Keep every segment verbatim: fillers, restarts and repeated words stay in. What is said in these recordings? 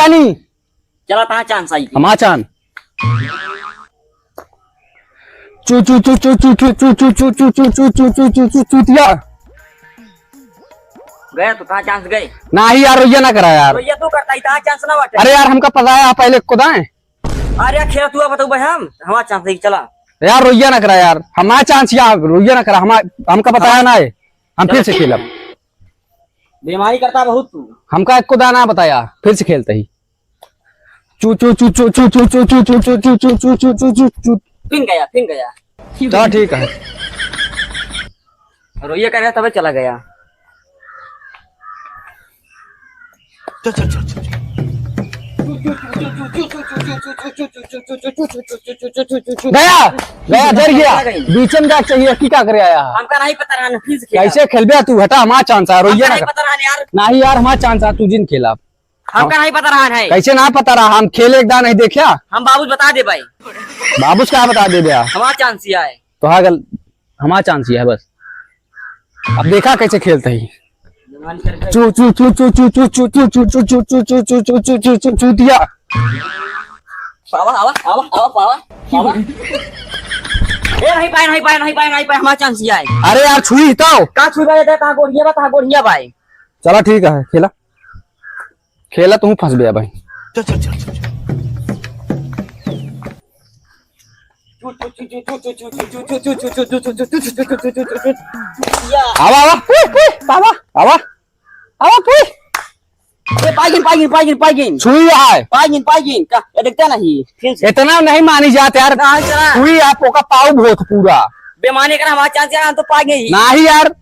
पानी। चला, तहाँ चांस आई। हमार चांस। चू, चू, चू, चू, चूतिया। गया तो तहाँ चांस गए। नाही यार, रोइया ना करा यार। रोइया तू करता ही, तहाँ चांस ना बाटे। अरे यार, हमका पता है, आप पहले को दाएं। अरे यार, खेला तू, आप बताऊ भाई, हम, हमार चांस है, चला। यार, रोइया ना करा यार, हमार चांस यार, रोइया ना करा, हमार, हमका बताया ना है, हम फिर से खेलब। बेमारी करता बहुत तू। हमका एको दाना बताया, फिर से खेलते ही। चू, चू, चू, चू। फिन गया, फिन गया। चलो ठीक है। रोइया करे तबे चला गया। चल, चल, चल, चल। गया, गया, जर गया। बीच में जाके चाहिए, की का करे आया? हमका नहीं पता रहा, फिर से खेला। कैसे खेलबे तू? हटा, हमार चांस है, रोइया हमका ना नहीं कर। पता रहा यार। नहीं यार, हमार चांस है, तू जिन खेला। हमका नहीं पता रहा है। कैसे ना पता रहा? हम खेले एक दान नहीं देखा। हम बाबूस बता दे भाई। बाबूस का बता दे भैया? हमार चांस ही है। तो हाँ गल, हमार चांस ही है बस। अब देखा कैसे खेलते ही। चू, चू, चू, चू, चू, चू, चू, चू, चू, चू, चू, चू, चू, चू, चू, चू, चू, चू, चूतिया। पावा, आवा, आवा, आवा, पावा, पावा। ए, नहीं पाए, नहीं पाए, नहीं पाए, नहीं पाए, हमार चांस ही है। अरे यार, छुई तो। का छुई भाई, तहाँ गोड़िया बा, तहाँ गोड़िया भाई। चला ठीक है, खेला। खेला तू फंस गया भाई। चल, चल, चल, चल, चल। आवा, आवा, पुई, पुई, आवा, आवा, आवा, पुई। ए, पाइगिन, पाइगिन, पाइगिन, पाइगिन। छुई है। पाइगिन, पाइगिन, का, ये देखता नहीं, फिर से। इतना नहीं मानी जात यार। ना, चला। छुई आप ओका पाऊ भोत पूरा। बेमानी कर हमार चांस यार, हम तो पाइगिन ही। नाही यार,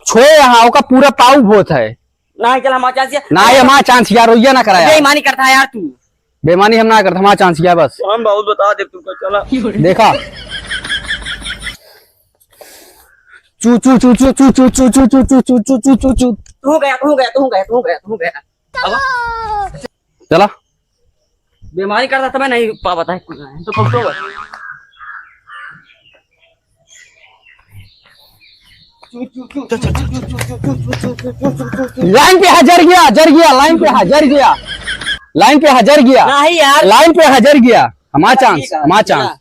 छुए यहाँ ओका पूरा पाऊ भोत है। नाही, चल, हमार चांस है। नाही, हमार चांस यार, रोइया ना करा यार। बेईमानी करता है यार तू। बेईमानी हम ना करता, हमार चांस यार बस। हम बहुत बता दे तुमको, चला। देखा। चू, चू, चू। तू गया, तू गया, तू गया, तू गया, तू गया। अब चला। बेईमानी करता तो मैं नहीं पा बताए कुछ नहीं, तो पकड़ो बस। लाइन पे है, जर गया, जर गया, लाइन पे है, जर गया, लाइन पे है, जर गया। नहीं यार। लाइन पे है, जर गया। हमारा चांस, ठीक है, हमारा ठीक है। चांस।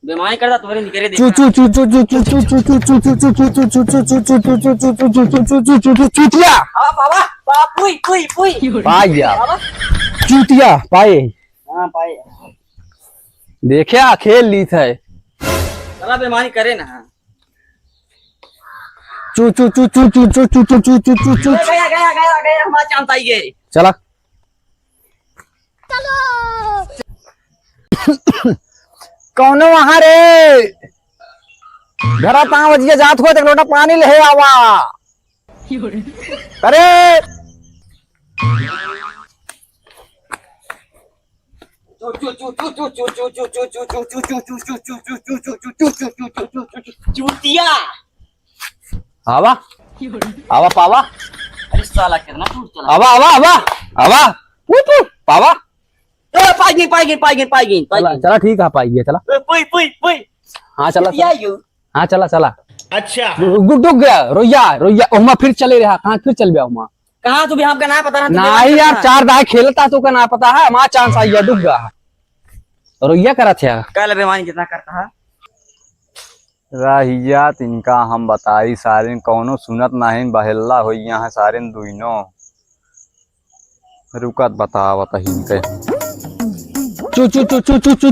बेमारी करता तोहरे निकरे दे। चू, चू, चू, चू, चू, चूतिया। आवा, आवा, आवा, पुई, पुई, पुई। पा गया। आवा। चूतिया, पाए। हाँ, पाए। देखा, खेल ली थे। चला, बेमारी करे ना। चू, चू, चू, चू। गया, गया, गया, गया, हमारा चांस आई गए। चला। कौनो वहाँ रे? घरा पाँव बजिया जात हो, एक लोटा पानी ले आवा। अरे। चूतिया। आवा। आवा पावा। अरे साला कितना दूर चला। आवा, आवा, आवा, आवा। पू, पू, पावा। ए, पाई गई, पाई गई, पाई गई, पाई गई, पाई चला, गई। चला, ठीक है, पाई गया, चला। ए, पुई, पुई, पुई। हाँ, चला, चूतिया चला। यू। हाँ, चला, चला। अच्छा। डुक, डुक गया, रोइया, रोइया, ओहमा फिर चले रहा, कहाँ फिर चल गया ओहमा? कहाँ तू भी हमका ना पता रहा, तू नहीं बेमार यार, करता। चार दाई खेलता तो का ना पता है, हमारा चांस आ गया, डुक गया। रोइया करा थे। कल बेमारी जितना करता है। रहिया तिनका हम बताई, सारिन कौनो सुनत नाहीं, बहेल्ला होइया है सारिन दुइनो। रुकत बतावत ही इनके। चू, चू, चू, चू, चूतिया।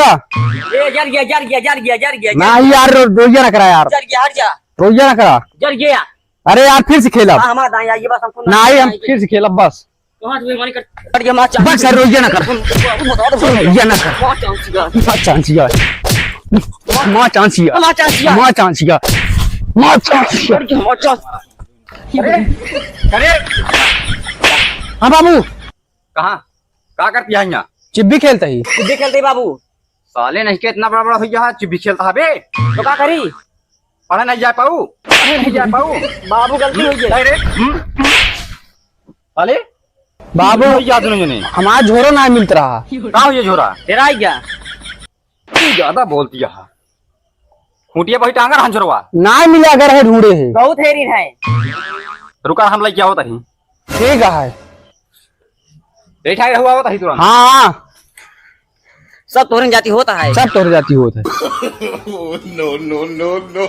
ए, जर गया, जर गया, जर गया, जर गया, जर नहीं गया। यार, रो-, रोइया ना करा यार। जर गया, हट जा। रोइया ना करा। जर गया। अरे यार, फिर से खेलब। हाँ, हमारा दाई, ये बस हमको ना नहीं, हम आएगी। फिर से खेलब, बस। कहाँ से बेमारी कर, कर दिया, माँ चांस बस यार, रोइया ना कर। बता दो। रोइया ना कर। माँ चांस यार। माँ चांस यार। माँ चांस यार। माँ चांस यार। माँ चांस यार। माँ चांस यार। कर दिया, माँ चांस। अरे, अरे। हाँ बाबू। कहाँ? का करती है यहाँ? चिब्बी खेलता ही। चिब्बी खेलते ही बाबू। साले नहीं के इतना बड़ा बड़ा हो गया है, चिब्बी खेलता है बे। तो का करी? पढ़े नहीं जा पाऊ, पढ़े नहीं जा पाऊ। बाबू गलती हो गई। नहीं रे। हम्म। साले। बाबू, नहीं याद नहीं जने। हमारा झोरा ना मिलत रहा। का हो ये झोरा? तेरा ही क्या? तू ज्यादा बोलती है। खूंटिया बही टांगर हंजरवा। ना मिला, अगर है ढूंढे है। बहुत हेरिन है। रुका, हम लइके आवत ही। ठीक है। बैठा रहुआ आवत ही तुरंत। हाँ। सब तोहरे जाति होत है। सब तोहरे जाति होत है। No, no, no, no।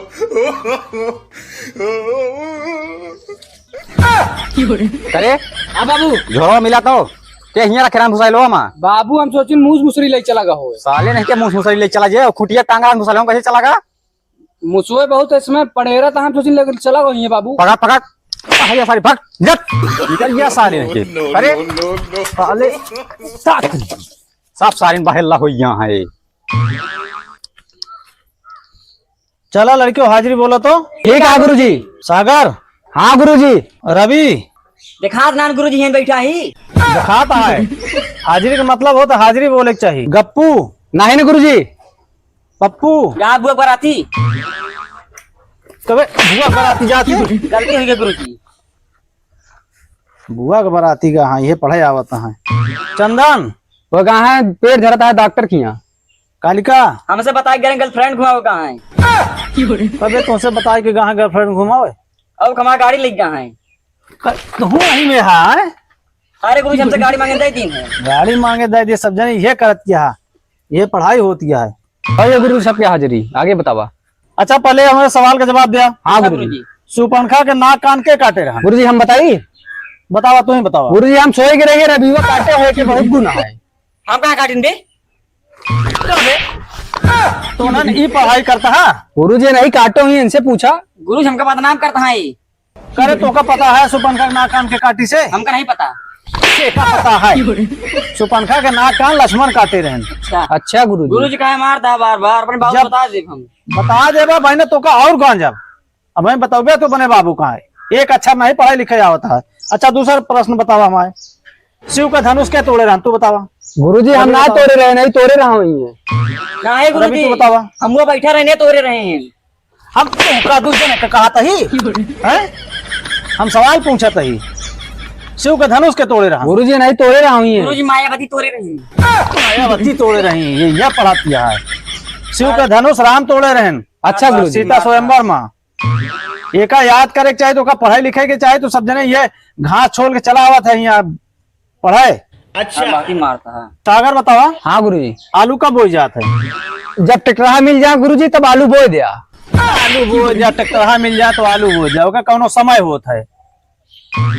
अरे, हाँ बाबू। झोरवा मिला तो। के हियाँ रखे रहन भुसाइलो मा? बाबू, हम सोचिन मूस मुसरी लइ चला गा हो। साले नहीं के मूस मुसरी लइ चला जे, खुटिया टांगा भुसाइलो कैसे चला गा? मुसवे बहुत इसमें पड़ेरा था, हम सोचिन लेके चला गा हियाँ बाबू। पकड़, पकड़। पकड़ या सारी, भाग, जट। निकल गया साले नहीं के। No, no, अरे, no, no। साले, साफ, साफ सारिन बहेला हो यहाँ है। चला लड़कियों, हाजिरी बोलो तो। ठीक है गुरुजी। सागर। हाँ गुरुजी। रवि। देखात नान गुरुजी, यहीं बैठा ही। देखात है। हाजिरी का मतलब होत है हाजिरी बोले के चाहिए। गप्पू। नहीं ना गुरुजी। पप्पू। का बुआ बराती? कबे बुआ बराती जाती? गलती हुई गई गुरुजी। बुआ के बराती का, हाँ, ये पढ़े आवत है। चंदन। वो कहाँ है? पेट झरता है डॉक्टर के यहाँ। कालिका। हमसे बताए गए girlfriend घुमावे कहाँ है? अबे तुमसे बताए के कहाँ girlfriend घुमावे? अब हमारा गाड़ी लेके कहाँ है? क-, तू वहीं में है? अरे गुरु जी, हमसे गाड़ी मांगे दे दिन है। गाड़ी मांगे दे दे, सब जने ये करत क्या है? ये पढ़ाई होती है। और ये गुरु जी सबके हाजिरी, आगे बतावा। अच्छा, पहले हमारे सवाल का जवाब दिया। हाँ गुरु जी। सुपनखा के नाक कान के काटे रहा? गुरु जी हम बताई? बतावा, तू ही बतावा। गुरु जी हम सोए के रहे, रविवा काटे होए के बहुत गुना है। हम कहाँ काटिन बे? तो बे, तो ना ई पढ़ाई करता है। गुरु जी नहीं काटो ही, इनसे पूछा। गुरु जी हमका बदनाम करता है। करे तोका पता है सुपनखा के नाक कान के काटी से? हमका नहीं पता। एका पता है। सुपनखा के नाक कान लक्ष्मण काटे रहन। अच्छा। अच्छा गुरु जी। गुरु जी काहे मारता है बार बार? अपने बाबू जब बता देब हम। बता देबा भाई ना, तोका और गांजब। अब हम बतौबे तो बने बाबू कहाँ है? एक अच्छा नहीं पढ़ाई लिखे आवत है। अच्छा, दूसरा प्रश्न बतावा हमारे, शिव का धनुष के तोड़े रहन, तू बतावा। गुरु जी हम ना तोड़े रहे, नहीं तोड़े रहा हूँ ये। काहे गुरु जी? तू बतावा। हम वो बैठा रहने तोड़े रहे हैं। हम तुमका दूसरे ने कहा था ही, हैं? हम सवाल पूछा था ही। शिव के धनुष के तोड़े रहा। गुरु जी नहीं तोड़े रहा हूँ ये। गुरु जी मायावती तोड़े रही। मायावती तोड़े रही, ये, ये पढ़ा दिया है। शिव के धनुष राम तोड़े रहन। अच्छा गुरु जी। सीता स्वयंवर माँ। एका याद करे के चाहे तो ओका पढ़ाई लिखे के चाहे तो सब जने ये घास छोल के चला आवत है यहाँ पढ़ाई। अच्छा। बाकी मारता है। सागर बतावा। हाँ गुरुजी। आलू कब बोई जात है? जब ट्रैक्टरहा मिल जाए गुरुजी तब आलू बोए दिया। आलू बोए जा, ट्रैक्टरहा मिल जाए तो आलू बोए जा, ओका कौनो समय होत है?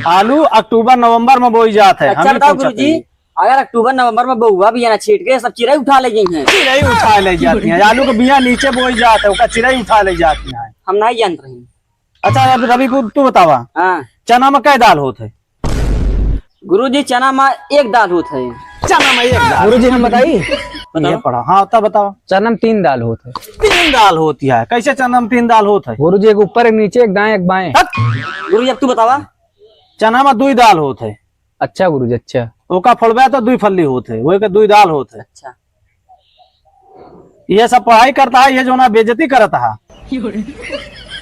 आलू अक्टूबर नवंबर में बोई जात है। अच्छा हम ही बताओ पूछत गुरुजी, हई। अगर अक्टूबर नवंबर में बोआ बिया ना छीट के सब चिरई उठा ले गई हैं। चिरई उठा ले जाती हैं। आलू के बिया नीचे बोई जात है, ओका चिरई उठा ले जाती हैं। हम नहीं जानत रही। अच्छा, अब रवि को तू बतावा। हाँ। चना में कै दाल होत है? गुरुजी, चना में एक दाल होत है। चना में एक दाल। गुरुजी, हम बताई? बताओ। ये पढ़ा। हाँ, तब बताओ। चना में तीन दाल होत है। तीन दाल होती है। कैसे चना में तीन दाल होत है? गुरुजी, एक ऊपर, एक नीचे, एक दाएं, एक बाएं। हट। गुरुजी, अब तू बतावा। चना में दुई दाल होत है। अच्छा गुरुजी, अच्छा। ओका फोड़बे तो दुई फल्ली होत है, वही के दुई दाल होत है। अच्छा। ये सब पढ़ाई करता है, ये जो ना बेइज्जती करता है।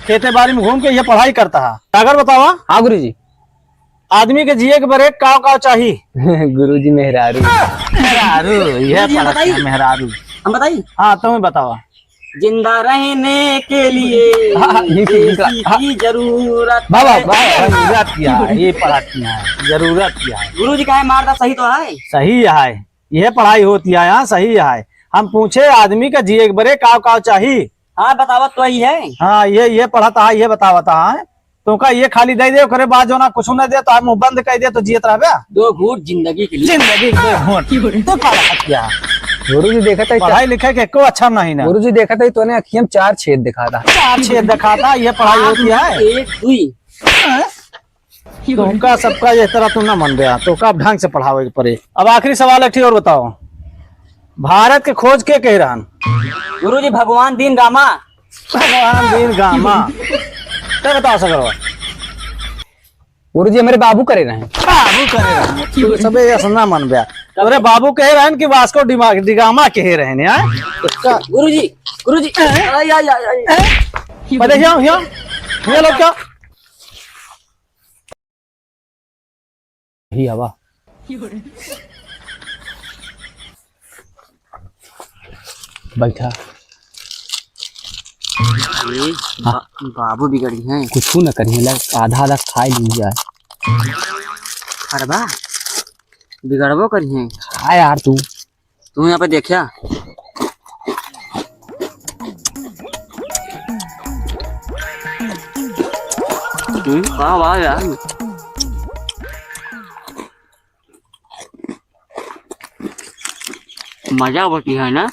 खेते बाड़ी में घूम के ये पढ़ाई करता है। सागर बतावा। हाँ गुरुजी। आदमी के जिए के बरे काव काव चाही? गुरुजी मेहरारू। मेहरारू, ये गुरुजी, हम पढ़त बताई? है, मेहरारू। हम बताई? हाँ, तुम्हें बतावा। जिंदा रहने के लिए हाँ, हाँ, निकला, निकला, इसी हाँ। की जरूरत वाह, वाह, है। वाह, जरूरत क्या है? ये पढ़ा क्या है? जरूरत क्या है? गुरुजी काहे मारता, सही तो है? सही है, यह पढ़ाई होती है, हाँ, सही है। हम पूछे आदमी का जिए के बरे काव काव चाही? हाँ, बतावत तो ही है। हाँ, ये, ये पढ़ता है, ये बतावता है। तो का ये खाली दे दे, ओकरे बाद जो ना कुछ न दे, तो हम मुंह बंद कर दे, तो जियत रहबे। दो घूंट जिंदगी के लिए। जिंदगी के दो घूंट। तो पढ़ा क्या? गुरुजी देखत है पढ़ाई लिखे के एको अच्छा नहीं ना। गुरुजी देखत है तोने अखियम चार छेद दिखा था। चार छेद दिखा था, ये पढ़ाई होती है? एक, दुई। हैं? तुमका सबका ये तरह तू ना मन गया, तो का अब ढंग से पढ़ावे के पड़े। अब आखिरी सवाल एक ठे और बताओ, भारत के खोज के कह रहन? गुरुजी भगवान दीन गामा। भगवान दीन गामा। ते बताओ सगरवा। गुरुजी, हमरे बाबू करे रहे। बाबू करे रहे। तू सबे ऐसा ना मन बे। अरे बाबू कहे रहन कि वास्को डिमा-, डिगामा कहे रहन, हाँ? गुरुजी, गुरुजी। आई, आई, आई, आई। पहले यहाँ, यहाँ, यहाँ लोग क्या? ही आवा। बैठा। अरे, हाँ। बा-, बाबू बिगड़ी हैं। कुछ न करिए, लग आधा आधा खाए ली जाए। अरे बा, बिगड़बो करिए। खा यार तू। तू यहाँ पे देखिया। हम्म, वाह, वाह यार। मजा आवती है ना?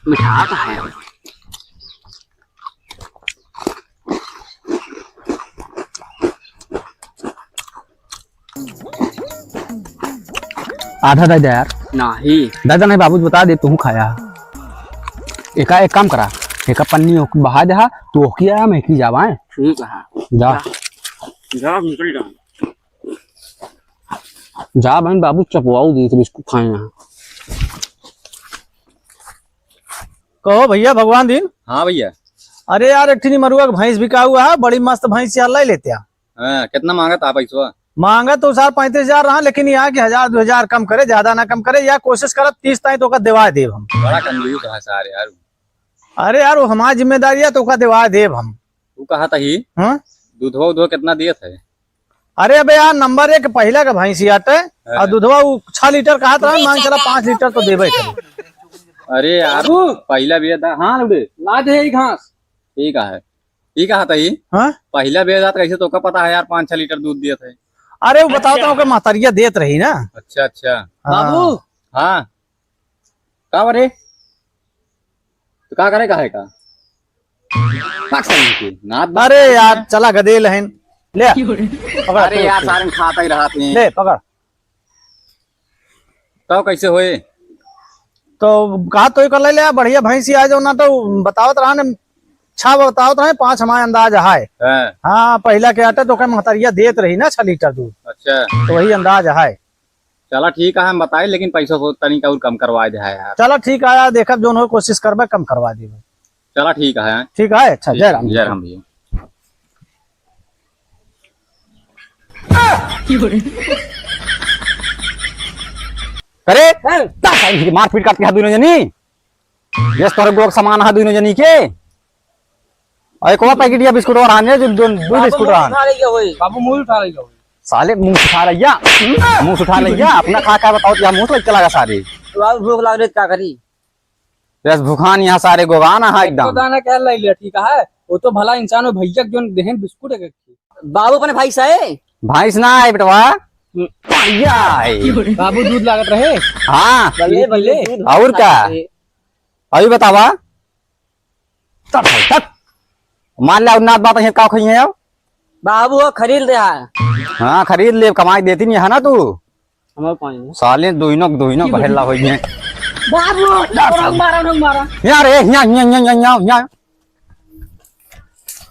मिठास है। आधा दे दे यार। नहीं। दादा नहीं, बाबूजी बता दे, तू खाया। एका, एक काम करा, एका पन्नी ओक बहा दे हा, तू ओकी आया, मैं की जावा है। ठीक है। जा। जा, निकल जा। जा बहन, बाबू चपवाऊ दी, बिस्कुट खाए यहाँ। कहो भैया, भगवान दिन। हाँ भैया। अरे यार, एक ठिनी मरुआ के भैंस बिका हुआ है, बड़ी मस्त भैंस यार, ले लेते हैं। हाँ, कितना मांगा था पैसवा? मांगा तो सार पैंतीस हजार रहा, लेकिन यहाँ के हजार दो हजार कम करे, ज्यादा ना कम करे, या कोशिश करब तीस ताई तो ओका देवा देब हम। बड़ा कंजूस है सारे यार। अरे यार, वो हमार जिम्मेदारी है, तो ओका देवा देब हम। तू कहा था ही? हाँ? दूधवा उधवा कितना दिए थे? अरे अबे यार, नंबर एक पहिला का भैंसी आटे, हाँ। और दूधवा उ छह लीटर कहत रहा, मान चला पाँच लीटर तो देबे करे। अरे यार, बाबू। पहिला भी था, हाँ लौड़े। ला दे ही घास। ठीक है। ई कहा था ई? हाँ? पहिला बेर जात कैसे तोका पता है यार, पाँच छह लीटर दूध दिए थे। अरे वो बताओ तो ओकर महतरिया देत रही ना। अच्छा, अच्छा। हाँ। बाबू। हाँ। का बरे? तो का करे का है का? पाक साली के, नाथ बाप अरे यार, चला गदेल हन। ले। पकड़, अरे तू, यार, तू। सारन खाता ही रहत हैं। ले, पकड़। तब कैसे होए? तो कहा तो कर ले, ले, बढ़िया भैंसी आ जाओ ना, तो बतावत रहा ने, छह बतावत रहे, पाँच हमारे अंदाज है। हाँ। हाँ, पहिला के आटे तो कहे महतरिया देत रही ना छह लीटर दूध। अच्छा। तो वही अंदाज है। चला ठीक है, हम बताए, लेकिन पैसा को तनिक और कम करवा दे है यार। चला ठीक है यार, देखब जोन हो, कोशिश करबे, कम करवा देबे। चला ठीक है। ठीक है, अच्छा, ठीक, जय राम। जय राम भैया। अरे, हाँ। का साली के मारपीट करती है दोनों जनी? यस, तोहरे गोक समान है दोनों जनी के। और एक और पैकेट या बिस्कुट और आने, जो दो, दो बाबू बिस्कुट मुंह और आने। उठा रही है वही। बाबू मुंह उठा रही है वही। साले मुंह उठा रही है, मुंह उठा रही है, अपना खा खा बताओ, या मुंह लग चला गया सारे। तो बाबू भूख लग रही, क्या करी? यस, भुखान यहाँ सारे गोगान है एक एकदम। तो दाना क्या लाई लिया, ठीक है? वो तो भला इंसान हो भैया, जो देहन बिस्कुट है। बाबू अपने भैंस है? भैंस ना है बेटवा, भैया है। बाबू दूध लागत रहे? हाँ। बल्ले, बल्ले। और का? अभी बतावा। तब, तब। मान ले, और नात बात है, का खाई है अब? बाबू, वो खरीद दे है। हाँ, खरीद ले, कमाई देती नहीं है ना तू। हमारे पानी में। साले दोइनो, दोइनो बहेला हो गए। बाबू, जा, उन्हें मारा, उन्हें मारा। यहाँ रे, यहाँ, यहाँ, यहाँ, यहाँ, यहाँ।